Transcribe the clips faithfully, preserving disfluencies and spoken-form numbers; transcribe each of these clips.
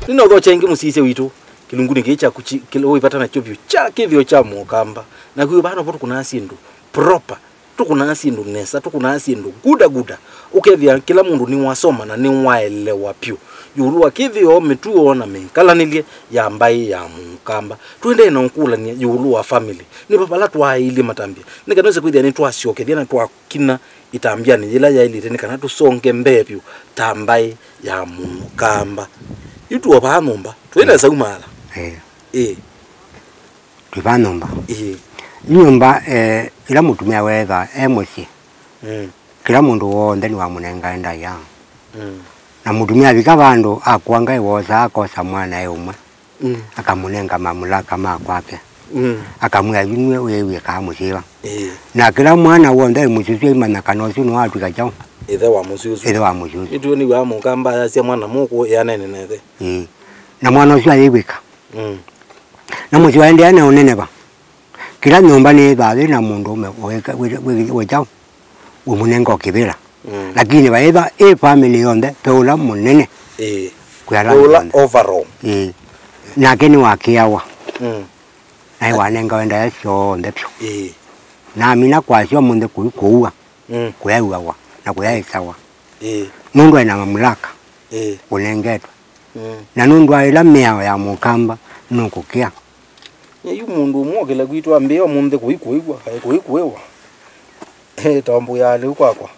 Nĩnaũthokya ĩngĩ mũsisya witũ, kĩlungunĩ kĩĩ kyaku kyi-, kĩla wĩ vata nakyo vyũ kya kĩthĩo kya Mũkamba. Na kwĩ vano vo tũkũnaa syĩndũ proper, tũkũnaa syĩndũ nesa, tũkũnaa syĩndũ guda guda. Ũkethĩa kĩla mũndũ nĩwasoma na nĩwaelewa vyũ ĩũlũ wa kĩthĩo, mĩtuo na mĩkalanĩlye ya mbaĩ ya Mũkamba. Tũendee na ũkũlany'a ĩũlũ wa family. Nĩ va vala twaaĩlye matambya nĩ kana ũse kwĩthĩa nĩtwasyokethya na twakina ĩtambyanĩ yĩla yaĩlĩte nĩ kana tũsonge mbee vyũ ta mbaĩ ya Mũkamba. Yu tuo vaa nyũmba, twĩ na saumaala. Eh. Ĩĩ. Twĩ vaa nyũmba. Ĩĩ. Nyũmba, eh, ĩla mũtumĩa weethaa e mũsyĩ. Mm. Kĩla mũndũ w'onthe nĩwamũnengae ndaĩa. Mm. Na mũtumĩa avika vandũ akũa Ngai wosaa akosa mwana e ũmwe. Mm. Akamũnenga mamulaka ma kwake. Mm. Akamwĩa, "Yu nue wĩw'ĩkaa mũsyĩ va." Ĩĩ. Na kĩla mwana w'onthe e mũsyĩ ũsu aimanya kana ũsu nĩwatw'ĩka kyaũ? Ĩthe wa mũsyĩ ũsu. Ĩthe wa mũsyĩ ũsu. Ĩtuo nĩ wa Mũkamba ayasya mwana mũkũ ĩanene na ĩthe. Ĩĩ. Na mwana ũsu ayĩw'ĩka. Mm. Na mũsyĩ waendeea na ũneneva. Kĩla nyũmba nĩyĩthaa yĩ na mũndũũme wĩ, wĩ, wĩ, wĩ kyaũ? Wĩmũnenga o kĩvĩla. Mm. Lakini vaĩva ĩ family yonthe, ve ũla mũnene. Ĩĩ. Kwĩ ala ve ũla onthe. Overall. Ĩĩ. Nake nĩwakĩawa. Mm. Naĩ wanengawe ndaĩa syonthe vyũ. Ĩĩ. Na amina kwasya ũmũnthĩ kũi kũua. Mm. Kũyaĩawa na kũyaĩsawa. Ĩĩ. Nũndũ aĩ na mamulaka. Ĩĩ. Ũnengetwe. Mm. Na nũndũ wa ĩla mĩao ya Mũkamba nũkũkĩa. Yu mũndũ ũmwe ũkĩla kwitũ ambĩĩa ũmũnthĩ kũi kũĩw'a, kaĩ kũi kũĩwa. Eh, ta mbũyaa lĩu kwakwa.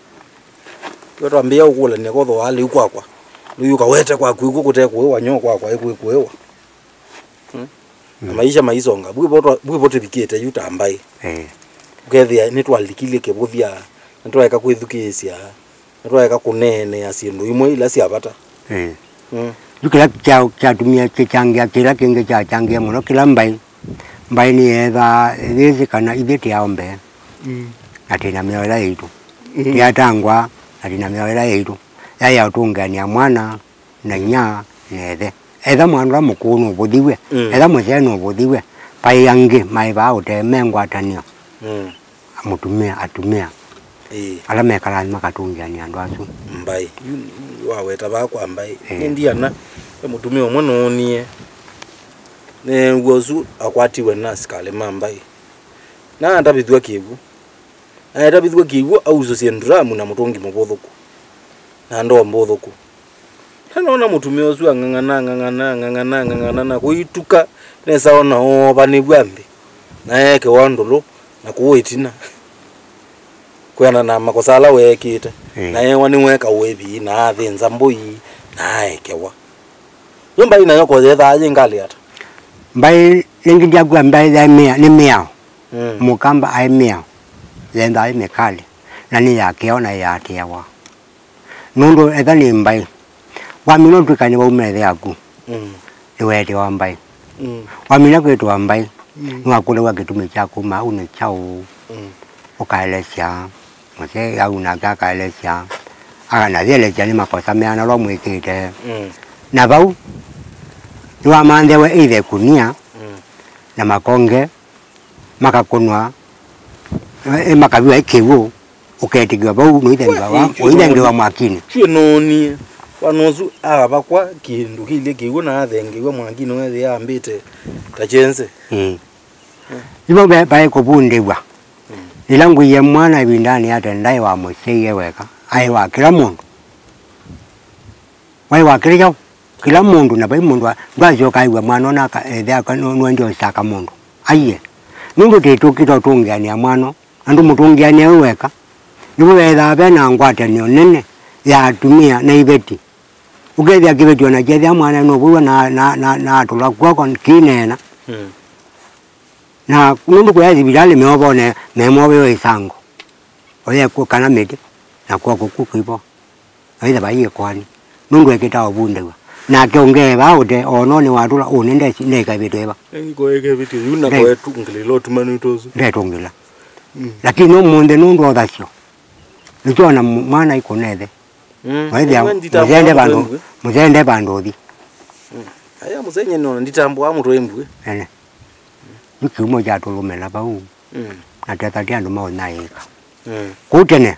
Yo twambĩĩa ũkũlany'a kotho wa lĩu kwakwa. Lĩu ũkawete kwaku ĩkw'o kũte kũĩwa nyo kwakwa ĩkwĩ kũĩwa. Mm? Na maisha maisonga. Bwĩvo twa-, bwĩvo tũvikĩte yu ta mbaĩ. Eh. Ũkethĩa nĩtwalikilye kĩvũthya, nĩtwaeka kwĩthukĩĩsya. Nĩtwaeka kũneenea syĩndũ imwe ila sya vata. Ĩĩ. Mm. Yu kĩla kya-, kyatumie kĩkyangĩa, kĩla kĩngĩ kyakyangĩe mũno, kĩla mbaĩ, mbaĩ nĩyeethaa yĩsĩ kana ithyĩ tĩ ao mbee, mm, na twĩ na mĩao ĩla yaitũ. Mm. Yatangwa, na twĩ na mĩao ĩla yaitũ. Yaĩ ya ũtũngĩanĩa mwana na inyia na ĩthe. Etha mwana ũla mũkũũ nũvũthiw'e, mm, etha mũsyaĩ nũvũthiw'e, vaĩ angĩ maĩ vaa ũtee me ngwatanĩo. Mm. Mũtumĩa, atumĩa, ĩĩ, ala mekalaa nthĩ makatũngĩanĩa andũ asu. Mbaĩ. Yu, yu waweta vaa kwa mbaĩ. Ĩĩ. Nĩ ndiana, ve mũtumĩa ũmwe noonie. Neew'a ũsu akwatiwe na asikalĩ ma mbaĩ. Na atavĩthw'a kĩw'ũ. Na etavĩthw'a kĩw'ũ ausũsye nduramu na mũtũngi mũvũthũku. Na ndoo mbũthũku. Na noona mũtumĩa ũsu ang'ang'ana, ang'ang'ana, ang'ang'ana, ang'ang'ana, na kũituka nesa ona oovanĩw'a nthĩ, na eekewa ndũlũ na kũũ ĩtina, kwĩana na makosa ala weekĩte. Mm. Na eewa nĩweka ũĩvi, na athĩnza mbũi, na aekewa. Yu mbaĩ nayo ko yethaa yĩ ngalĩ ata? Mbaĩ, nĩngĩ ndyakw'a mbaĩ yaĩ mĩa-, nĩ mĩao. Mm. Mũkamba aĩ mĩao, yendaa yĩ mĩkalĩ, na nĩ ya kĩao na ĩyaatĩĩawa. Nũndũ etha nĩ mbaĩ, wamina ũtw'ĩka nĩwauma ĩthe yaku, mm, nĩweetĩawa mbaĩ. Mm. Wamina kwĩtĩwa mbaĩ, mm, nĩwakũlaw'a kĩtumi kya kuma au nĩ kyaũ. Mm. Ũkaelesya, mũsyai au nake akaelesya, akanathi elesya nĩ makosa meana ala mwĩkĩte. Mm. Na vau, nĩwamanthĩawa either ĩkunia, mm, na makonge, makakũnwa, eh, makaviwa ĩ kĩw'ũ, ũketĩkĩwa vau, ũithengĩwa vau, ũithengĩwa mwakinĩ. Twĩ noonie, wana ũsu avakwa kĩndũ kĩilye kĩw'ũ na athengeew'a mwakinĩ, weethĩa ambĩte ta kyenze. Mm. Imo ve-, vaĩ kũvundĩw'a. Mm. Yĩla ngũie mwana ĩvindanĩ ya tene ndaĩ wa mũsyai e weka, aĩ wa kĩla mũndũ. Waĩ wa kĩla kyaũ? Kĩla mũndũ, na vai mũndũ wa-, ndwasyoka aiw'a mwana ona aka-, ethĩa aka-, nũ-, nũendie ũsaka mũndũ. Aiye. Nũndũ tĩtũkĩte ũtũngĩanĩa mwana, na ndũmũtũngĩanĩa we weka. Nĩvo vethaa ve na ngwatanĩo nene ya atumĩa na iveti. Ũkethĩa kĩveti ona kyethĩa mwana nũvũiwa na, na, na, na atũla kw'oko kĩineena. Mm. Na nũndũ kũya sivitalĩ meovone, memoveo ĩsango. Oye kũ kana mĩtĩ, na kw'oko kũ kwĩvo. Aitha vai ĩkoani, nũndũ ekĩtaa ũvundĩw'a. Nake ũngee vaa ũte, o no nĩwatũla, ũũ nĩ ndesi, ndekaĩvĩtwe ĩva. Nĩkoekevĩtye yu na ndetũngĩla ũtumanĩtwe ũsu. Ndetũngĩla. Mm. Lakini ũmũnthĩ nũndũ wa ũthasyo, nĩkyo ona mwana ikũnethe. Mm. Waithia, ĩmwe nditambũa mũthende mũtwe vandũ, mbue. Mũthende vandũ ũthi. Mm. Aya mũsenye nona nditambũa mũtwe mbue. Ene. Yu kiumo kyatũlũmĩla vau. Mm. Na twetha ti andũ maũnyaĩĩka. Mm. Kũu tene,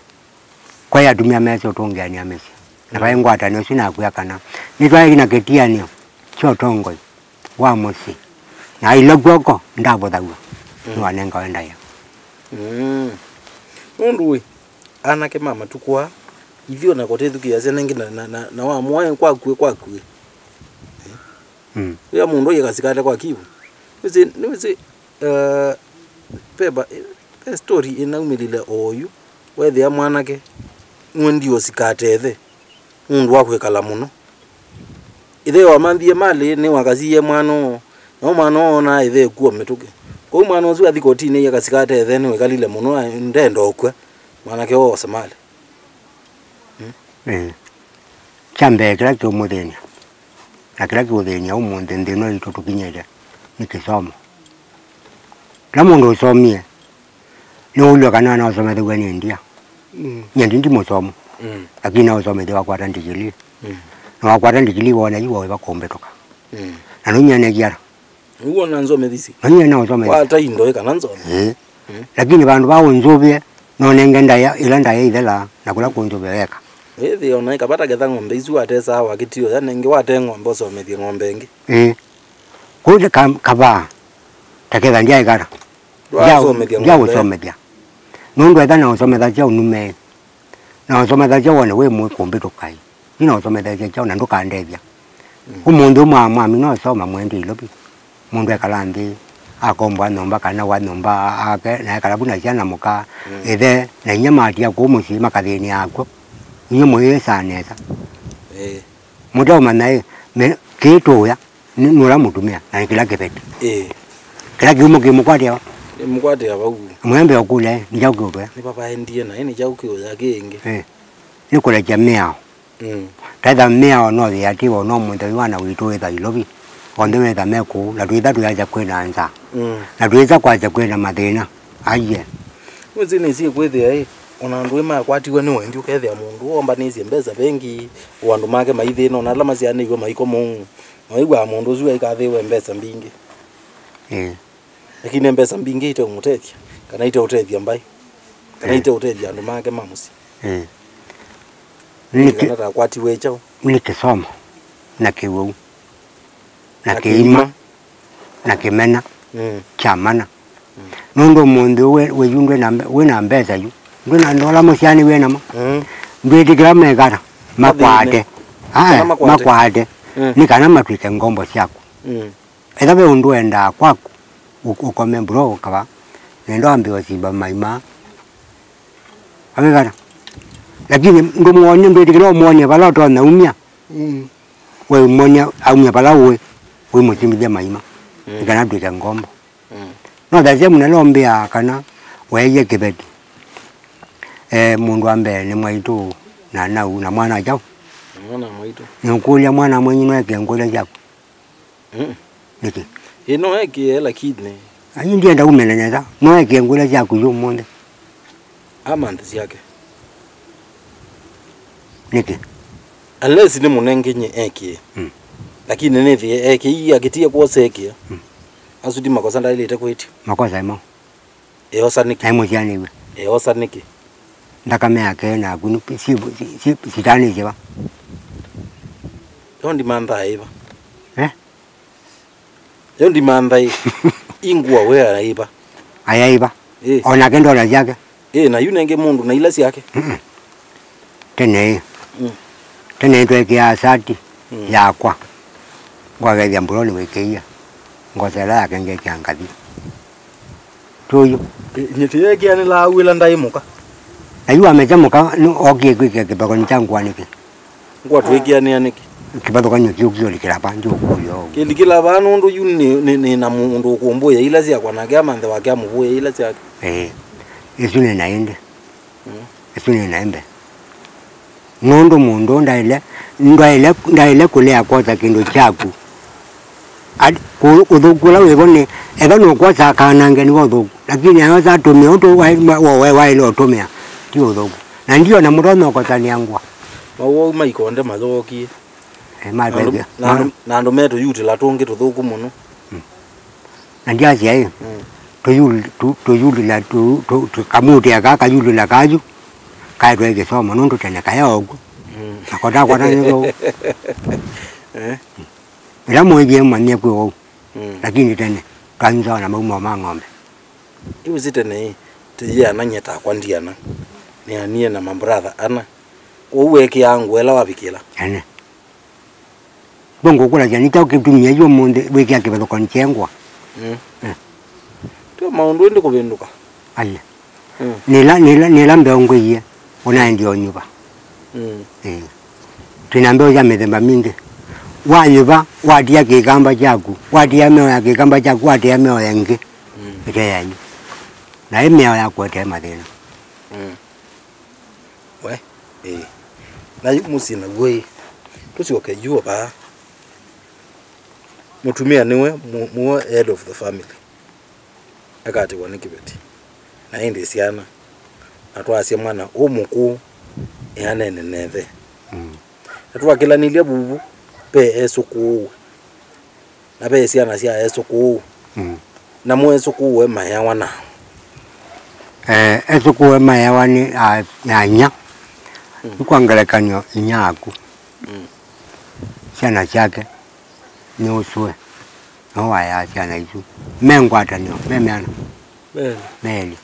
kwaĩ atumĩa mesĩ ũtũngĩanĩa mĩsyĩ. Na vaĩ ngwatanĩo ĩsu nakwĩa kana nĩtwaĩ na kĩtianĩo kya ũtongoi wa mũsyĩ, na ailwa kw'oko ndavũthaw'a, nĩwanengawe ndaĩa. Mm. Nũndũ wĩ, anake ma matukũ aa, ithyĩ ona kũtĩthukĩĩasya nengĩ na, na, na, na wamũae kwakuĩ, kwakuĩ. Mm. Ĩla mũndũ aiĩ kasikate kwa kiwu. Nĩwĩsĩ, nĩwĩsĩ, eh, peva, eh, ve story ĩnaumĩlile oyu, weethĩa mwanake nĩwendiwe ũsikate ĩthe nũndũ wa kwĩkala mũno. Ĩthe wamanthie malĩ nĩwakasiie mwana ũũ, no mwana ũũ onaa ĩthe ĩkw'o mĩtũkĩ. Kwoou mwana ũsu athi kotinĩ aiye kasikate ĩthe nĩwĩkalile mũno, ndenda ũkw'a. Mwanake oosa malĩ. Mm. Ĩĩ. Kya mbee kĩla kĩũmũthĩny'a, na kĩla kĩũthĩny'a ũmũnthĩ nthĩ ĩno yitũ tũkinyĩte, nĩ kĩsomo. Ũla mũndũ ũsomie, nĩũlw'a kana naũsomethaw'a nĩ ndia. Mm. Nyie ndi, ndi mũsomu, mm, lakini naũsomethya wakwata ndikilii. Mm. Na wakwata ndikilii wona yu wĩva kũmbĩtũka. Mm. Na nũnyanĩkie ata? Nĩw'o na nzomethisi. Na nyie naũsomethya. Wata indo ĩ kana nzome. Ĩĩ. Mm. Lakini vandũ va ũnzũvĩe, nonenge ndaĩa, ĩla ndaĩa ithela, na kũla kũnzũvĩe weka. Ĩthĩ ona ĩkavata ketha ng'ombe isu watesaa wakĩtio ya nengĩ wate ng'ombe ũsomethye ng'ombe ĩngĩ. Ĩĩ. Kũu nĩ ka-, kavaa, ta ketha ndyaĩkata. Ndwaasomethya ng'ombe. Ndyaũsomethya. Nũndũ etha naũsomethasya ũnume, naũsomethasya wone wĩ mũĩ kũmbĩtũka ĩ. Nĩnaũsomethasya kyaũ na ndũkandethya. Mm. Ũmũnthĩ ũmwe mwami nosoma mwendie Ilovi. Mũndũ ekala nthĩ, akomboa nyũmba kana wa nyũmba ake, na ekala vu na syana mũka, mm, ĩthe, na inyia matia kũu mũsyĩ makathĩnĩa akw'o. Inyuĩ mũyĩsaa nesa. Ĩĩ. Mũteũmanya ĩ, me-, kĩĩ tũũya, nĩ, nĩ ũla mũtumĩa, na nĩ kĩla kĩveti. Ĩĩ. Kĩla kĩumo kĩmũkwatĩa va? Ĩmũkwatĩa vau. Mwĩambe ũkũlya, ĩ, nĩ kyaũ kĩũtwea? Nĩ vavaendie naĩ, nĩ kyaũ kĩũya kĩngĩ? Ĩĩ. Nĩ kũlekya mĩao. Mm. Taitha mĩao no yĩatiwa no mũthenya wana witũ wĩtha Ilovi. Onthe metha me kũu, na twĩtha tũyasya kwĩna nza. Mm. Na twĩsa kwasya kwĩna mathĩna. Aiye. Mwĩsĩ nĩsie kwĩthĩa ĩ, ona andũ ĩ makwatiwe nĩ wendi ũkethĩa mũndũ wombanĩsye mbesa vengi, o andũ make maithĩna, ona ala masyaanĩiw'e maikoma ũu. Na wĩw'aa mũndũ ũsu aikathĩĩwe mbesa mbingĩ. Ĩĩ. Lakini mbesa mbingĩ iteũmũtethya, kana iteũtethya mbaĩ, kana, eh, iteũtethya andũ make ma mũsyĩ. Eh. Nĩkĩ kana takwatiwe kyaũ? Nĩ kĩsomo, na kĩw'ũ, na, na kĩima, kĩima, na kĩmena, mm, kya mana. Mm. Nũndũ ũmũnthĩ we, we yu ndwĩ na mbe-, wĩ na mbesa yu. Ndwĩ na ndola mũsyani wĩ namo. Mm. Ndwĩtĩkĩla mekana, makwate. Mathĩne. Aya, kana makwate, makwate. Mm. Nĩ kana matwĩke ngombo syaku. Mm. Ethĩwa ve ũndũ wendaa kwaku, ũ-, ũkome mburo ũkava, nenda wambĩe ũsimba maima. Amekana. Lakini ndũmwonie, ndwĩtĩkĩla ũmwonie vala ũtonya umya. Mm. We ũmwonia aumya vala ũĩ, wĩmũsimbithya maima. Mm. Nĩ kana twĩke ngombo. Mm. No the same na lombĩa kana weeie kĩveti. Eh, mũndũ wa mbee nĩ mwaitũ na nau na mwana kyaũ? Mwana mwaitũ. Nĩũkũlya mwana mwenyu no eke ngũlya syaku? Mm. Nĩkĩ? Ĩ, no ekĩe, lakini. Ai, ndienda umene nesa. No ekĩe ngũlya syaku yu ũmũnthĩ. Amantha syake. Nĩkĩ? Unless nĩ mũnenge nye ekĩe. Mm. Lakini nĩthĩe ekĩie, akĩtie kwosa ekĩa. Mm. Asu ti makosa ndaĩlĩte kwĩtya. Makosa ĩmo. Eosa nĩkĩ? Naĩ mũsyaanĩw'e. Eosa nĩkĩ? Nthakame yake naku nĩ si, si, si, sitanĩsye va? Yo ndimanthaa ĩva? Eh? Yo ndimanthaa ĩ. Ingũa we ayaiva. Ayaiva. Ĩ. O nake ndola syake. Ĩ, na yu nenge mũndũ na ila syake. Mm-mm. Tene ĩ. Mm. Tene ĩ tweekĩaa sati, mm, yakwa. Ngwakethya mbuloni wĩkĩie. Ngosa ĩla yake ngekĩa ngathi. Tũyũ. Ĩ, nyie tĩyeekĩanĩlaa wĩla ndaĩ mũka. Na yu amekya mũka, nĩ ookie kwĩkĩa kĩvathũkany'o kya ngũa nĩkĩ? Ngũa twĩkĩanĩa nĩkĩ? Kĩvathũkany'o kĩu kĩũlikĩla va, ndiũkũlya ũu. Kĩlikĩla va nũndũ yu nĩ, nĩ, nĩ na mũndũ ũkũmbũĩa ila syakwa, nake amanthe wake amũvũĩa ila syake. Ĩĩ. Ĩsu nĩ na ĩndĩ. Mm. Ĩsu nĩ na ĩndĩ. Nũndũ mũndũ ndaĩle, ndaĩle, ndaĩle kũlea kwosa kĩndũ kyaku. At-, kũ-, ũthũku ũla wĩvo nĩ, ethwa nũkwosa akanange nĩvo ũthũku. Lakini ayosa atũmĩa ũndũ waĩ-, wa-, wa-, waĩle ũtũmĩa, ti ũthũku. Na ndio na mũtonya ũkosanĩa ngũa. Mawau ma ikonde mathookie. Eh, na andũ, matwethĩa. Na andũ, na andũ metũyutĩla tũngĩ tũthũku mũno. Mm. Na ndyasya ĩ, mm, tũyul-, tũ-, tũyulila tũ-, tũ-, tũ-, kamũtĩ aka kayulila kayu, kaetwe kĩsomo, nũndũ tene kaya ũkw'o. Mm. Nako takwata nĩ thũũ. Eh? Ĩla mũĩvie mwanyie kwĩ ũu. Mm. Lakini tene, twanyusawa na maumao ma ng'ombe. Ĩwĩsĩ tene ĩ, tĩyĩana nyie takwa ndiana. Nĩanie na mambrother ana. Kwoou weekĩaa ngũa ĩla wavikĩla. Ene. Vo ngũkũlasya, nĩ kyaũ kĩtumie yu ũmũnthĩ wĩkĩa kĩvathũkany'o kye ngũa? Mm. Eh. Tyo maũndũ ĩndĩ kũvĩndũka. Aye. Mm. Nĩla, nĩla, nĩla mbeũ ngwĩie, ũnaendie ũnyuva. Mm. Eh. Twĩna mbeũ sya mĩthemba mingĩ. Wanyuva, watia kĩkamba kyaku, watia mĩao ya kĩkamba kyaku, watia mĩao ya ĩngĩ. Mm. Ĩte yanyu. Na ĩ mĩao ya kũetee mathĩna. Mm. We, ĩĩ. Na yu mũsyĩ naw'o ĩ, tũsyoke yu vaa. Mũtumĩa nĩwe mu-, muo head of the family. Akatĩwa nĩ kĩveti. Na ĩndĩ syana. Na twasya mwana ũ mũkũũ, ĩanene nethe. Mm. Na twakĩlanĩlya vuvu, ve esũkũũwe. Na ve syana sya esũkũũ. Mm. Namo esũkũũwe maeawa na? Eh, esũkũũwe maeawa nĩ a, na inya. Mm. Nĩ kwa ngelekany'o inya aku. Mm. Syana syake nĩ ũsũe. No wayaa syana isu. Me ngwatanĩo, me meana. Meli. Meli.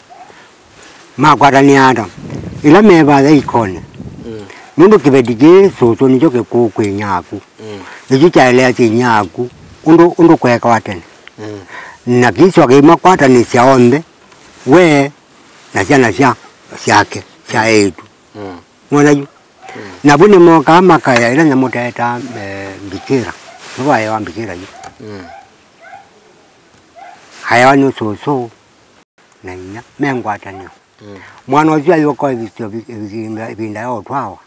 Makwatanĩa ata? Ĩla me vaya ikonĩ. Mm. Nũndũ kĩveti kĩĩ sũsũ nĩkyo kĩkũũ kwĩ inya aku. Mm. Nĩkyo kyaeleasya inya aku ũndũ, ũndũ kweekawa tene. Mm. Na kĩisyoka kĩimakwatanĩsya onthe, we na syana sya, syake, sya eĩtu. Mm. Mwona yu? Mm. Na vu nĩmokaa makaya ĩla nyamũ taetaa, eh, mbikĩra. Nĩvo aewa mbikĩra yu. Mm. Aewa nĩ sũsũ na inya me ngwatanĩo. Mm. Mwana ũsu ayũka ĩvinda ya ũtwawa,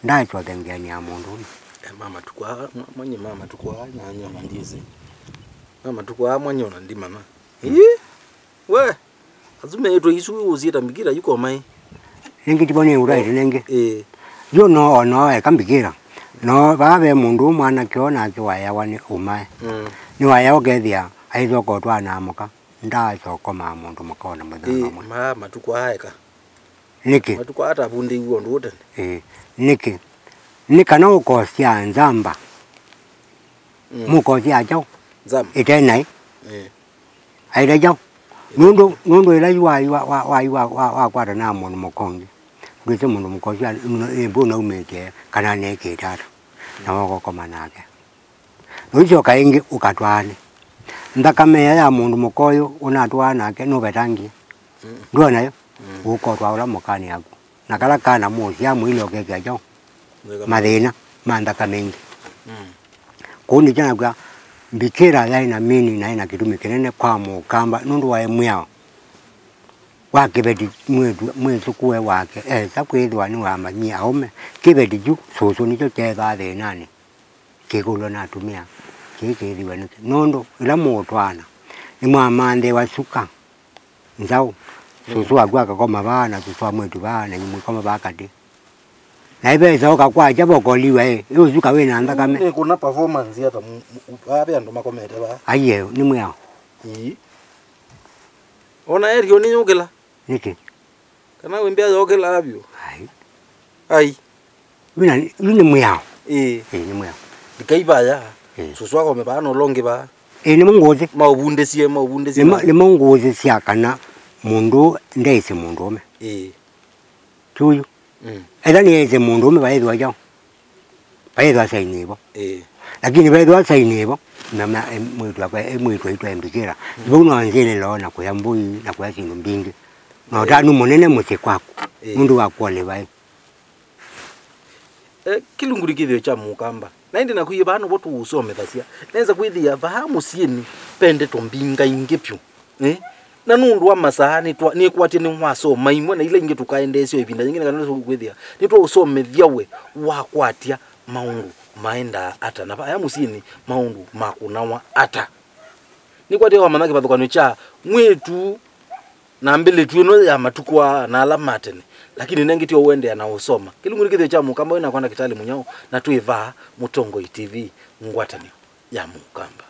ndaĩsyoka ngeanĩ ya mũndũũme. Eh, ma matukũ aa, mwa-, manye ma matukũ aa, nyanya ona ndĩsĩ. Ma matukũ aa, manye ona ndimana. Mm. Ĩĩ? We, asu meĩtwe isu ũsyĩta mbikĩra yu komaĩ. Nĩngĩ tivo nĩ ũtaĩte nĩngĩ. Ĩĩ. Yu no, o no eka mbikĩra. No vaa ve mũndũ mwanake o nake wayawa nĩ ũmae. Mm. Nĩwayawa ũkethĩa aithoka ũtwaanaa mũka. Ndaasokomaa mũndũ mũka ona mũthenya ũmwe. Ĩĩ, ma matukũ aa eka. Nĩkĩ? Matukũ aa atavundĩiw'e ũndũ ũũ tene. Ĩĩ, nĩkĩ? Nĩ kana ũkosya nzamba. Mm. Mũkosya kyaũ? Nzamba. Ĩte naĩ. Ĩĩ. Aĩle kyaũ? Nũndũ, nũndũ ĩla yu wa, wa, wa, wa, wa, wa, wakwata na mũndũ mũka ũngĩ. Ndwĩsĩ mũndũ mũka ũsu, ĩ, mbũ naumĩte, kana nekĩte ata. Na wokokoma nake. Na ũisyoka ĩngĩ ũkatwaane. Nthakame ĩya ya mũndũ mũka ũyũ ũnatwaa nake nũvetangie. Mm. Ndwona yo? Mm. Ũkotwaa ũla mũkanĩ yaku. Na kala kana mũsyaa mũile ũkekĩa kyaũ? Mathĩna ma nthakame ĩngĩ. Mm. Kũu nĩkyo nakw'a mbikĩra yaĩ na mini na ĩna kĩtumi kĩnene kwa mũkamba nũndũ waĩ mwĩao wa kĩveti mwĩtu, mwĩsũkũe wake esa kwĩthĩwa nĩwamanyie aũme. Kĩveti kyu sũsũ nĩkyo kyeethaa thĩnanĩ. Kĩkũlwa na atumĩa, kĩĩ kĩĩthĩwe nĩkĩ? Nũndũ ĩla mũũtwaana, nĩmwamanthĩĩwa suka, nzaũ, sũsũ waku akakoma vaa, na sũsũ wa mwĩĩtu vaa, na yu mũikoma vaa katĩ. Na ĩvesa ũkakwakya vokoliwa ĩ, ĩ ũsuka wĩ na nthakame. Nĩ kũna performance ata mu-, mu-, vaa ve andũ makomete vaa? Aiye, nĩ mwĩao. Ii. Ona erio nĩ yũkĩla. Nĩkĩ? Kana wĩmbĩa yokĩlaa vyũ? Ai. Ai. Yu na, yu nĩ mwĩao. Ĩĩ. Ĩĩ, nĩ mwĩao. Ndikai vaya. Ĩĩ. Sũsũ akome vaa na ũla ũngĩ vaa. Ĩĩ, nĩmo ngũsĩ. Maũvundĩsye, maũvundĩsye. Nĩmo, nĩmo ngũsĩsya kana mũndũ ndeĩsĩ mũndũũme. Ĩĩ. Ti ũyu. Mm. Ethwa nĩeĩsĩ mũndũũme vaĩthwa kyaũ? Vaĩthwa saini ĩvo. Ĩĩ. Lakini vaĩthwa saini ĩvo, na, na, e, mwĩĩtu wakwa, e, mwĩĩtu aitwa embikĩra. Mm. Vau no nzĩlĩloo na kũya mbũi, na kũya syĩndũ mbingĩ. Na, ĩĩ, ũtanu mũnene mũsyĩ kwaku. Ĩĩ. Nũndũ wa kuolĩva ĩ. E, kĩlungu nĩ kĩthĩo kya mũkamba. Na ĩndĩ naku ĩ vaa nĩvo tũũsomethasya. Nesa kwĩthĩa vaa mũsyĩnĩ ve ndeto mbingaingĩ vyũ. Eh? Na nũndũ wa masaa, nĩtwa-, nĩkwatya nĩwasoma imwe, na ila ingĩ tũkaendeesya o ĩvinda yĩngĩ, nĩ kana nĩtũkwĩthĩa nĩtwaũsomethya we wakwatya maũndũ maendaa ata, na vaya mũsyĩnĩ maũndũ makũnawa ata. Nĩkwatya wamanya kĩvathũkany'o kya mwĩĩtu na mbĩlĩtu ĩno ya matukũ aa na ala ma tene, lakini nengĩ tyo ũendeea na ũsoma. Kĩlungu nĩ kĩthĩo kya mũkamba wĩ nakwa Ndakĩtalĩ Mũnyao, na twĩ vaa Mũtongoi T V, ngwatanĩo ya mũkamba.